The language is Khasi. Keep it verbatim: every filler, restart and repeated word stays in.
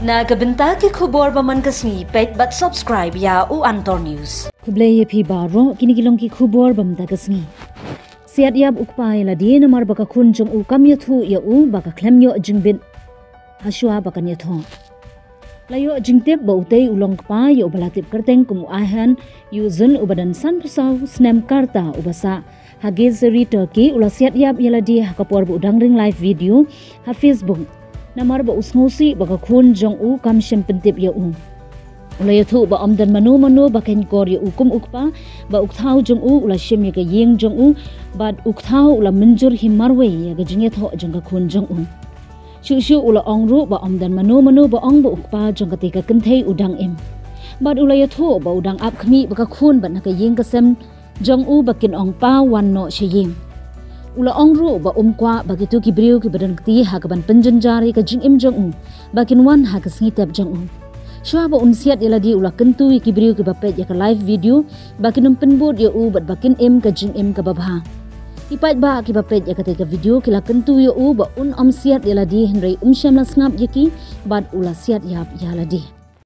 Na ka bynta ki khubor ba man ka sngi, peit bad subscribe ïa u Antor News. Khublei ïa phi baroh, kine ki long ki khubor ba mynta ka sngi. Siat ïap u kpa ïa lade namar ba ka khun jong u kam ïathuh ïa u ba ka khlem ïoh jingbit hashwa ba kan ïathoh. La ïoh jingtip ba utei u long kpa ïa uba la tip kyrteng kum u Ahan Yuzun uba don sanphew saw snem, ka rta uba sah ha Kayseri, Turkey, u la siat ïap ïa lade ha ka por ba u dang ring live video ha Facebook namar ba u sngewsih ba ka khun jong u kam shym pyntip ïa u. U la ïathuh ba ym don mano mano ba khein kor ïa u kum u kpa, ba u kthaw jong u u la shim ïa ka ïing jong u, bad u kthaw u la mynjur hi marwei ïa ka jingïathoh jong ka khun jong u. Shuh shuh u la ong ruh ba ym don mano mano ba ong ba u kpa jong katei ka kynthei u dang im. Bad u la ïathuh ba u dang ap khmih ba ka khun bad na ka ïing ka sem jong u ba kin ong, "Pa, wan noh sha ïing." U la ong ruh ba um kwah ba kito ki briew kiba don kti ha kaban pynjynjar ïa ka jingim jong u ba kin wan ha ka sngi tep jong u. Shuwa ba un siat ïa lade, u la kyntu ïa ki briew kiba peit ïa ka live video ba kin ym pynbud ïa u bad ba kin im ka jingim kaba bha. Ki paidbah kiba peit ïa katei ka video ki la kyntu ïa u ba un ym siat ïa lade, hynrei um shym la sngap ïa ki bad u la siat ïap ïa lade.